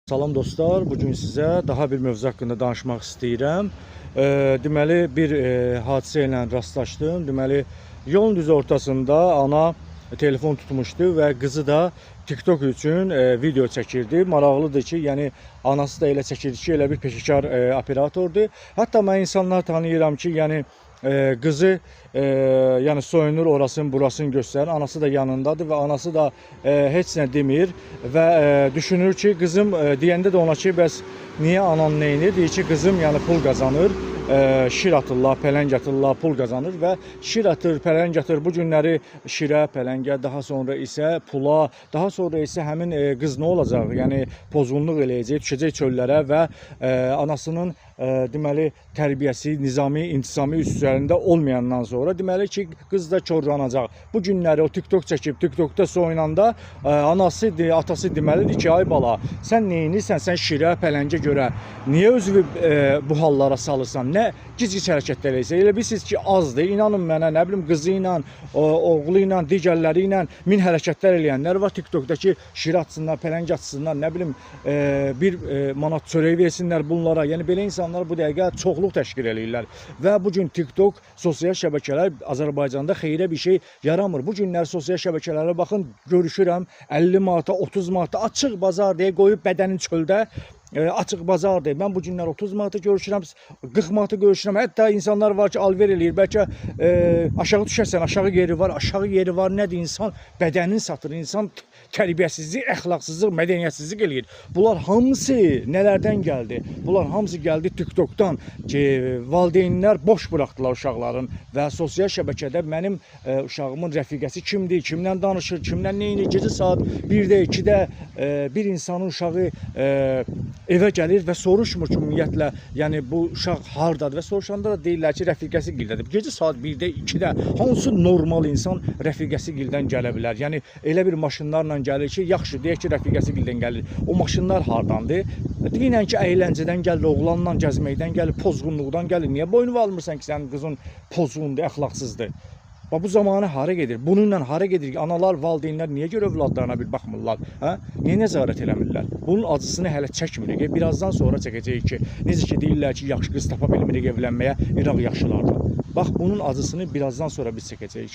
Salam dostlar, bugün sizə daha bir mövzu haqqında danışmaq istəyirəm. Deməli bir hadisə ilə rastlaşdım. Deməli yolun düz ortasında ana telefon tutmuşdu və qızı da TikTok üçün video çəkirdi. Maraqlıdır ki, yəni anası da elə çəkirdi ki, elə bir peşəkar operatordur. Hətta mən insanlar tanıyıram ki, yəni qızı yəni soyunur, orasını, burasını göstərir. Anası da yanındadır və anası da heç nə demir və düşünür ki, qızım deyəndə də ona ki, bəs niyə anan nə edir? Deyir ki, qızım yəni pul qazanır, şir atırlar, pələng atırlar, pul qazanır və şir atır, pələng atır. Bu günləri şirə, pələngə, daha sonra isə pula, daha sonra isə həmin qız nə olacaq? Yəni pozğunluq eləyəcək, düşəcək çöllərə və anasının deməli tərbiyəsi, nizami, intizami üzərində olmayandan sonra deməli ki, qız da korlanacaq. Bu günləri o TikTok çəkib, TikTokda soyunanda anası, atası deməlidir ki, ay bala, sən nə edirsən? Sən şirə, pələngə görə niyə özünü bu hallara salırsan? Nə gic-gic hərəkətlər edirsən? Elə bilirsiniz ki, azdır. İnanın mənə, nə bilim qızı ilə, oğlu ilə, digərləri ilə min hərəkətlər eləyənlər var TikTokdakı şirə atsınlar, pələng atsınlar, nə bilim bir manat çörək versinlər bunlara. Yəni belə insanlar bu dəqiqə çoxluq təşkil eləyirlər. Və bu gün TikTok, sosial şəbəkələr Azərbaycanda xeyrə bir şey yaramır. Bu günlər sosial şəbəkələrə baxın, görüşürəm 50 manata, 30 manata açıq bazar deyə qoyub bədənin çöldə açıq bazardır. Mən bu günlər 30 manata görüşürəm, 40 manata görüşürəm. Hətta insanlar var ki, alver eləyir. Bəlkə aşağı düşərsən, aşağı yeri var, aşağı yeri var. Nədir insan bədənini satır, insan tərbiyəsizlik, əxlaqsızlıq, mədəniyyətsizlik eləyir. Bunlar hamısı nələrdən gəldi? Bunlar hamısı gəldi TikTokdan ki, valideynlər boş buraxdılar uşaqların və sosial şəbəkədə mənim uşağımın rəfiqəsi kimdir, kimlə danışır, kimlə nə edir, gecə saat 1-də, 2-də bir insanın uşağı evə gəlir və soruşmur ki, ümumiyyətlə, yəni bu uşaq hardadır və soruşanda da deyirlər ki, rəfiqəsi gildədir. Gecə saat 1-də, 2-də hansı normal insan rəfiqəsi gildən gələ bilər? Yəni elə bir maşınlarla gəlir ki, yaxşı deyək ki, rəfiqəsi gildən gəlir. O maşınlar hardandır? Deyinən ki, əyləncədən gəlir, oğlanla gəzməkdən gəlir, pozğunluqdan gəlir. Niyə boynuna almırsan ki, sənin qızın pozğundur, əxlaqsızdır? Bax bu zamanı hara gedir? Bununla hara gedir? Analar, valideynlər niyə görə övladlarına bir baxmırlar? Hə? Niyə nəzarət eləmirlər? Bunun acısını hələ çəkmirik. Birazdan sonra çəkəcəyik ki, necə ki deyirlər ki, yaxşı qız tapa bilmirik evlənməyə, İraq yaxşılardan. Bax bunun acısını birazdan sonra biz çəkəcəyik.